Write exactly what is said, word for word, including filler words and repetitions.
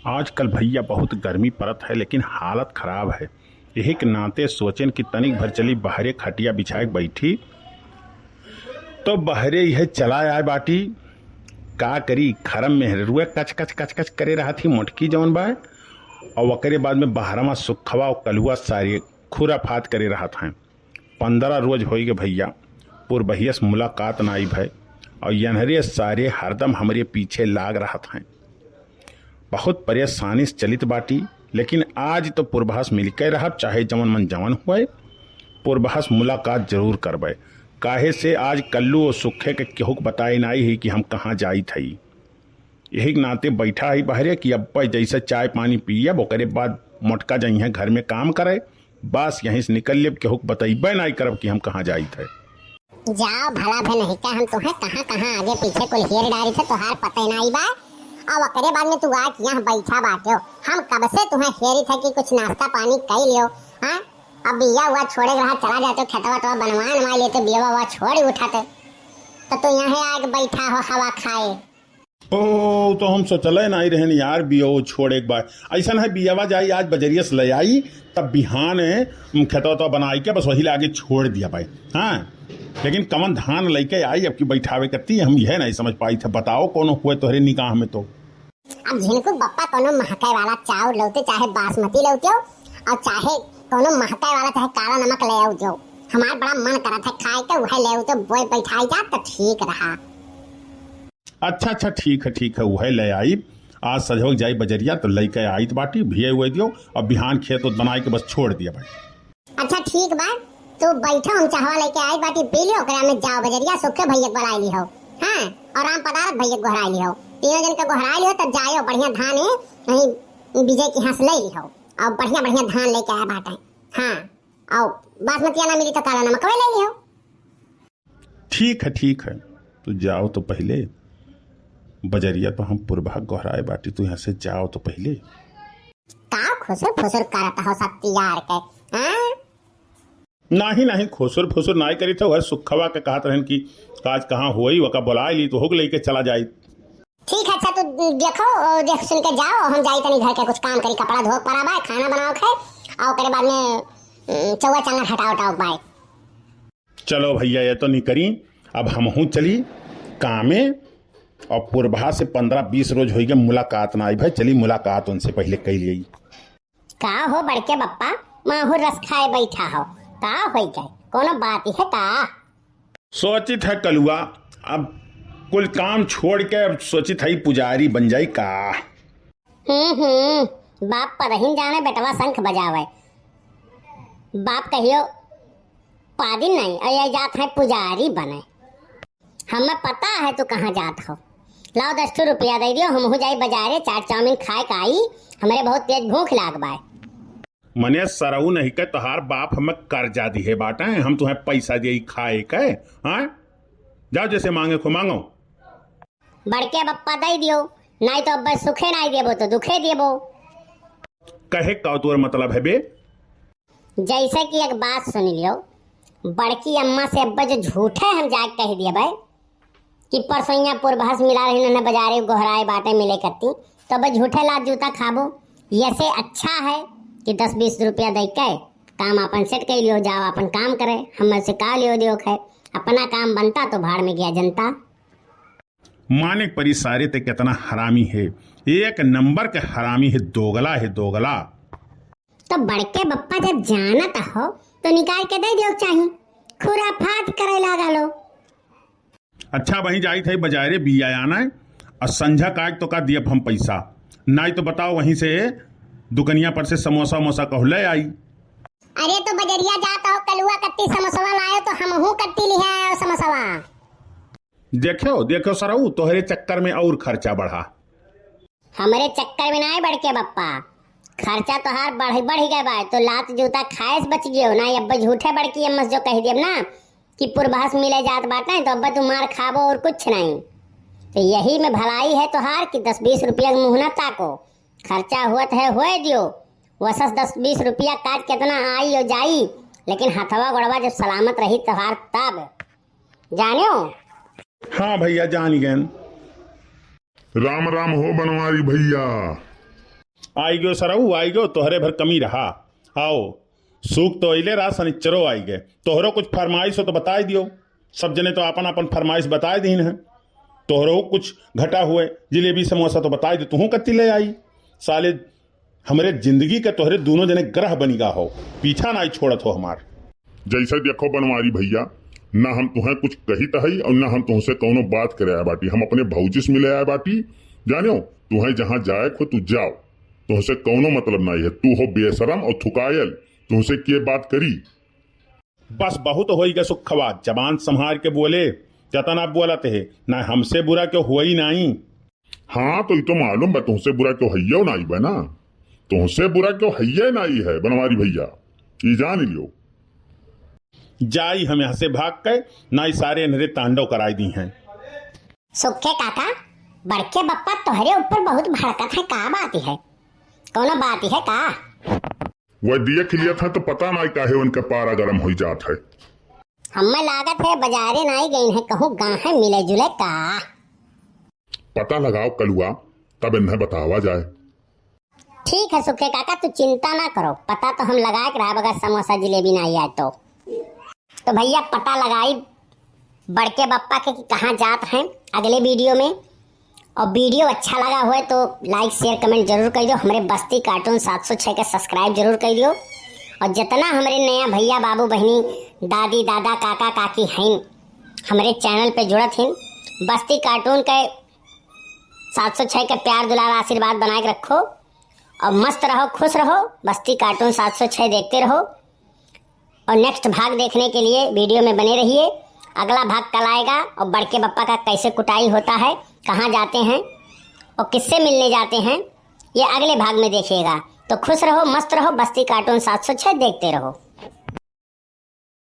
आजकल भइया बहुत गर्मी परत है, लेकिन हालत खराब है। यही के नाते सोचेन कि तनिक भर चली बहरे खटिया बिछाए के बैठी। तो बहरे यह चला आए बाटी, का करी, खरम में रुए कच कच कच कच करे रहत ही मोटकी जौन बा, और ओकरे बाद में बहरवा सुखवा और कलुआ सारे खुराफात करे रहत हैं। पन्द्रह रोज होई गए भइया, पुरबहिया से मुलाकात नाई भय, और यनहरे सारे हरदम हमरे पीछे लाग रहत हैं। बहुत परेशानी से चलित बाटी, लेकिन आज तो पुरबहा से मिलके रहब, चाहे जवन मन जवन हुए, पुरबहा से मुलाकात जरूर करबे। काहे से आज कल्लू और सुखे के केहू के बताए नाई ही कि हम कहाँ जाइत हई। यही के नाते बैठा ही बहरे कि अब जैसे चाय पानी पियब, ओकरे बाद मोटका जइहें घर में काम करे, बस यहीं से निकल लेब, केहू के बतइबे नाई करब कि हम कहाँ जाइत है। जाओ, भला भे नहीं का हम तुहें कहाँ कहाँ आगे पीछे कुल हेर डारी थे, तोहार पते नाई बा। अब ओकरे बाद में तू आके यहाँ बैठा बाटे हो, हम कब से तुहें हेरी थे कि कुछ नाश्ता पानी कई लियो। हाँ, अब बिया हुआ छोड़े के रहा, चला जाते खेतवा तो बनवा नवा लेते, बिया हुआ छोड़ उठाते, तो तू यहाँ आके बैठा हो हवा खाए। ओ, तो हम सोचले नाई रहन यार, बियो छोड़े के बाद। ऐसन है, बियावा जाई आज बजरिया से ले आई, तब बिहान, उम, खेतवा तो बनाई के बस वही लागे छोड़ दिया भाई। हाँ, लेकिन कवन धान लेके आई अब की बैठावे करती, हम यह नहीं समझ पाई थे। बताओ, कोनो हुए तोहरे निगाह में तो? अब झिनकू बप्पा कोनो महकाए वाला चाउर लौते, चाहे बासमती लौते हो, और चाहे कोनो महकाए वाला, चाहे काला नमक ले आओ जो। हमार बड़ा मन करत है खाए के, वह ले आओ तो बोए बैठाई जा तो ठीक रहा। अच्छा, अच्छा, ठीक है, ठीक है, उहे ले आई। आज सजवक जाई बजरिया तो लइके आइत बाटी, भिये उहे दियो, अब बिहान खेत उत बनाई के बस छोड़ दिया भाई। अच्छा, ठीक बा, तू बैठो, हम चाहवा लेके आई बाटी, पी लियो, ओकरा में जाओ बजरिया, सुखे भैया के बुलाई लिहो, हाँ, और राम पदारथ भैया के गोहराई लिहो, तीनों जन के गोहराई लिहो, तब जायो बढ़िया धान है, वहीं विजय के यहाँ से ले लिहो, और बढ़िया बढ़िया धान लेके आया बाटे, हाँ, और बासमतिया ना मिली तो काला नमकवे ले लिहो। ठीक है, ठीक है, तू जाओ तो पहिले, बजरिया तो हम पुरबहा गोहराए बाटी, तू यहाँ से जाओ तो पहिले। का खुसुर फुसुर करत हो सत्ती यार के, हाँ? नाही, नाही, खुसुर फुसुर नाही करी थे, वह सुखवा के कहत रहन कि काज कहाँ होई, वका बुलाए ली तो होग लेके चला जाई। ठीक है, अच्छा तू देखो, देख सुन के जाओ, हम जाई तनी घर के कुछ काम करी, कपड़ा धो पड़ा बा, खाना बनाओ खाए, और ओकरे बाद में, उम, चौवा चांगर हटाओ टाओ बाय। चलो भैया, ये तो नहीं करी, अब हमहूँ चली कामे। और पुरबहा से पन्द्रह बीस रोज होई गए मुलाकात ना आई भाई, चली मुलाकात उनसे पहिले कई ली। का हो बड़के बप्पा, माहौर रस खाए बैठा हो, का होई गए, कोनो बात है का? सोचित है कलुआ, अब कुल काम छोड़ के अब सोचित है पुजारी बन जाई का। हम्म, हम्म, बाप पदहिन जाने बेटवा शंख बजावे। बाप कहियो पादिन नहीं, और ये जात है पुजारी बने। हमें पता है तू कहाँ जात हो। लाओ दस ठो रुपया दे दियो, हम हो जाई बाजारे, चाट चाउमीन खाए के आई, हमरे बहुत तेज भूख लाग बाय। मने सरऊ नहीं के तोहार बाप हमें कर्जा दिहे बाटे, हम तुम्हें पैसा दिए खाए के, हाँ? जाओ जैसे मांगे को मांगो। बड़के बप्पा दे दियो, नहीं तो अब सुखे नहीं देबो तो दुखे देबो। कहे का तोर मतलब है बे? जैसे कि एक बात सुन लियो, बड़की अम्मा से अब जो झूठे हम जाके कह दिए भाई, कि परसोइया पुरबहा से मिला रही, उन्होंने बाजारे गोहराए बाटे मिले करती, तो अब झूठे लात जूता खाबो। ऐसे अच्छा है कि दस बीस रुपया दे के काम अपन सेट कर लियो, जाओ अपन काम करे, हम से का लियो दियो खाए, अपना काम बनता तो भाड़ में गया जनता। माने परी सारे ते कितना हरामी है, एक नंबर के हरामी है, दोगला है, दोगला। तो बड़के बप्पा जब जानत हो तो निकाल के दे दियो चाही, खुराफात करे लागा लो। अच्छा, वहीं जाई थे बाजारे बिया आना है, और संझा काट तो का दियब हम पैसा, नाई तो बताओ वहीं से दुकनिया पर से समोसा वमोसा कहू ले आई। अरे तो बजरिया जात हो कलुआ कत्ती समोसवा लायो तो हमहू कत्ती लिहे आयो समोसवा। देखो, देखो सरऊ, तोहरे चक्कर में और खर्चा बढ़ा। हमरे चक्कर में नाय बड़के बप्पा, खर्चा तोहार बढ़, बढ़ गए बा, तो लात जूता खाए से बच गयो ना। अब झूठे बड़की अम्मा से जो कह देब ना कि पुरबहा से मिले जात बाटे, तो अब तू मार खाबो और कुछ नहीं। तो यही में भलाई है तोहार कि दस बीस रुपया के मुँह ना ताको, खर्चा हुआ है होए दियो, वसस दस बीस रुपया काज कितना आई और जाई, लेकिन हथवा गोड़वा जब सलामत रही तोहार तब। जान्यो? हाँ भैया, जान गए। राम राम हो बनवारी भैया। आई गयो सरऊ, आई गयो, तोहरे भर कमी रहा। आओ, सूक तो अइले रहा, सनिच्चरो आई गए। तोहरो कुछ फरमाइश हो तो बताई दियो। सब जने तो आपन आपन फरमाइश बताई दीन है। तोहरो कुछ घटा हुए, जिलेबी समोसा तो बताई दे, तुहूँ कत्ती ले आई। साले, हमरे जिंदगी का तोहरे दोनों जने ग्रह बनिगा हो, पीछा नाई छोड़त हो हमार। जैसे देखो बनवारी भैया, ना हम तुहें कुछ कहित हई और ना हम तुहसे कौनो बात करे आए बाटी। हम अपने भौजी से मिले आए बाटी। जानियो, तुहें जहाँ जाए को तू जाओ, तुहसे कौनो मतलब नाई है। तू हो बेशरम और थुकायल, तुहसे के बात करी? बस बहुत होई गए सुखवा, जबान संभार के बोले, जतना बोलत है, ना हमसे बुरा क्यों हुई नाई। हाँ, तो ई तो मालूम बा, तुहसे बुरा क्यों हइयो नाई बा ना, तुहसे बुरा क्यों हइये नाई है बनवारी भैया, ई जान लियो। जाई हम यहाँ से भाग के, नाई सारे इन्हरे तांडव कराई दी हैं। सुखे काका, बड़के बप्पा तोहरे ऊपर बहुत भड़कत है, का बात है? कौनो बात है का? वह देख लिया था तो पता नाई काहे उनका पारा गरम होई जात है। हमें लागत है बाजारे नाई गई है, कहूँ गाहे मिले जुले का। पता लगाओ कलुआ, तब इन्हें बतावा जाए। ठीक है सुखे काका, तू चिंता ना करो, पता तो हम लगा के रहब अगर समोसा जिलेबी नाई आए तो। तो भैया पता लगाई बड़के बप्पा के कि कहाँ जात हैं अगले वीडियो में। और वीडियो अच्छा लगा होए तो like, share, comment जरूर कर दियो। हमरे बस्ती कार्टून सात सौ छः के subscribe जरूर कर दियो। और जितना हमरे नया भैया, बाबू, बहनी, दादी, दादा, काका, काकी हैं, हमरे channel पे जुड़त हैं, बस्ती कार्टून के सात सौ छः के प्यार, दुलार, आशीर्वाद बनाए के रखो। और मस्त रहो, खुश रहो, बस्ती कार्टून सात सौ छः देखते रहो। और next भाग देखने के लिए वीडियो में बने रहिए। अगला भाग कल आएगा और बड़के बप्पा का कैसे कुटाई होता है, कहाँ जाते हैं और किससे मिलने जाते हैं, ये अगले भाग में देखिएगा। तो खुश रहो, मस्त रहो, बस्ती कार्टून सात सौ छः देखते रहो।